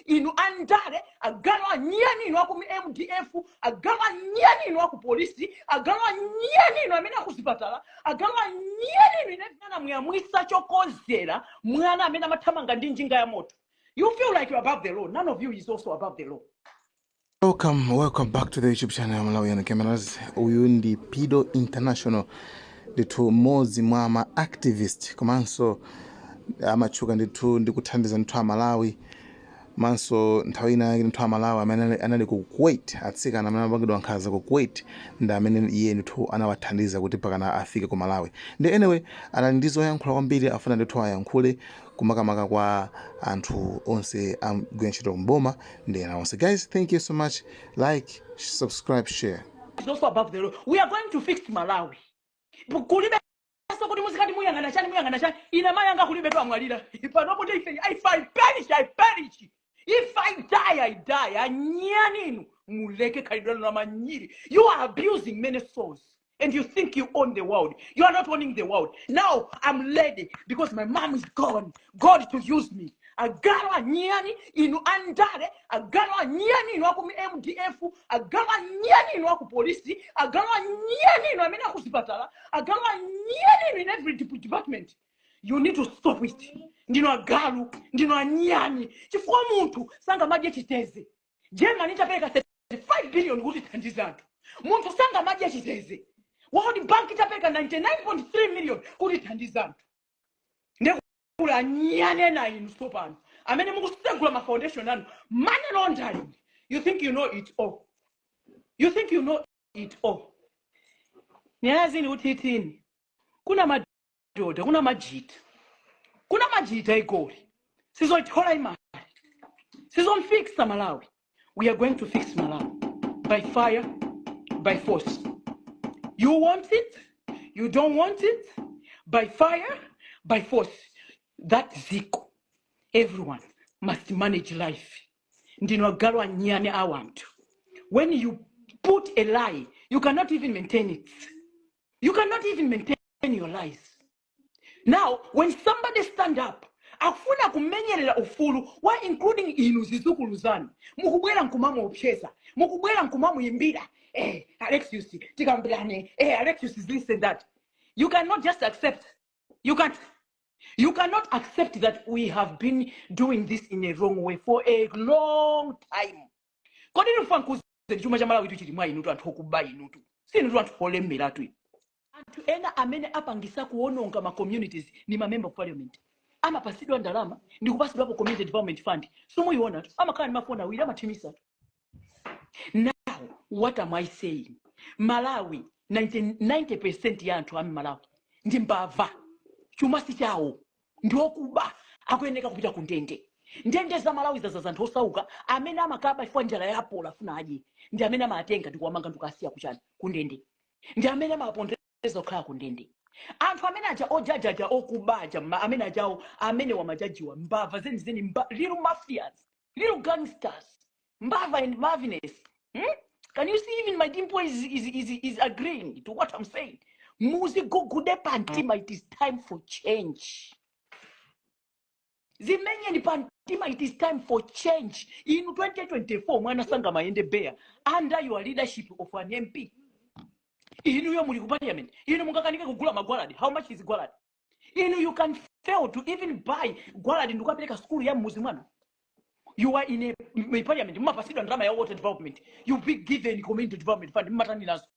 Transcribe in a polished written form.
Inu andale, agalu anyani inu aku MDF, agalu anyani inu aku polisi, agalu anyani inu amene akuzipatala, agalu anyani inu. Ine anamuyamwisa chokozera mwana amene amathamanga ndi njinga ya moto. You feel like you're above the law. None of you is also above the law. Welcome, welcome back to the YouTube channel Malawian Cameras. Uyu ndi Pido International, ndithu mmodzi mwa ma activist komanso amatchuka ndithu ndi kuthandiza ndithu Amalawi. Manso nthawi ina yake ndithu Amalawi amene anali ku Kuwait, atsikana amene amapangidwa nkhanza ku Kuwait, ndi amene iye ndithu anawathandiza kuti pakana afike ku Malawi. Ndi anyway, anali ndi zoyankhula kwambiri, afuna ndithu ayankhule kumakamaka kwa anthu onse amgwira ntchito mboma ndi ena onse. Guys, thank you so much. Like, subscribe, share. Is also above the law. We are going to fix Malawi. Kulibe so kuti muzikati muyang'ana chani, muyang'ana chani. Ine mayanga kulibe tu, amwalira panopo. Ndi ife, if I perish, I perish. If I die, I die. Anyani inu, muleke khalidwe lanu la manyiri. You are abusing many souls and you think you own the world. You are not owning the world. Now I'm ready because my mom is gone, God to use me. Agalu anyani inu andale, agalu anyani inu aku MDF, agalu anyani inu aku polisi, agalu anyani inu amene akuzipatala, agalu anyani inu in every department. You need to stop it. Ndino agalu, ndino anyani, chifukwa munthu sangamadye chiteze. Germany itapereka 35 billion kuti ithandize anthu, munthu sangamadye chiteze. World Bank itapereka 99.3 million kuti ithandize anthu, ndekuli anyani ena inu tsopano amene mukusegula ma foundation anu, money laundering. You think you know it all. You think you know it all. Niyazini ukuthi ithini? Kuna madoda, kuna majita, kuna majita egoli. Sizoyithola imali, sizomfixa Malawi. We are going to fix Malawi by fire, by force. You want it, you don't want it, by fire, by force. That ziko, everyone must manage life. Ndino agalu anyani awanthu. When you put a lie, you cannot even maintain it. You cannot even maintain your lies. Now when somebody stand up akufuna kumenyerera ufulu wa including inu zizukulu zanu, mukubwera nkumamuopseza, mukubwera nkumamuyimbira, "Alexius, tikambirane, Alexius is this and that." You cannot just accept. You can't, you cannot accept that we have been doing this in a wrong way for a long time. Kodi ndifankuze chuma cha Malawi chili mwa inutu, anthu okuba inutu? Sinutu anthu olemeratu inu. Anthu ena amene apangisa kuwononga ma communities ni ma member of parliament. Amapasidwa ndalama ndi kupasidwapo Community Development Fund, sumuiona tu. Amakhala ndi mafoni awiri, amathimisa tu. Now what am I saying? Malawi, 90 90% ya anthu ami Malawi ndi mbava, chuma si chawo, ndi okuba, akuyeneka kupita ku ndende. Ndende za Malawi zazaza anthu osauka amene amakaba chifukwa njala yapola, afuna adye. Ndi amene amatenga ndi kuwamanga ndikukasiya kuchani? Ku ndende. Ndi amene amapondereza kukhala ku ndende anthu amene aja ojajaja okubaja, amene ajawo, amene wamajajiwa, mbava zenizeni, little mafias, little gangsters, mbava and maviness, Can you see? Even my dimple is agreeing to what I'm saying. Muzigugude pamtima. It is time for change. Zimenyeni pamtima. It is time for change. Inu 2024 mwana sanga mayende bear under your leadership of an MP. Inuyo muli ku parliament, inu mungakanike kugula magwaladi? How much is gwaladi? Inu, you can fail to even buy gwaladi ndikukapereka skulu ya mmuzi mwanu. You are in a parliament, mumapasidwa ndalama ya water development, you be given Community Development Fund, mmatani nazo?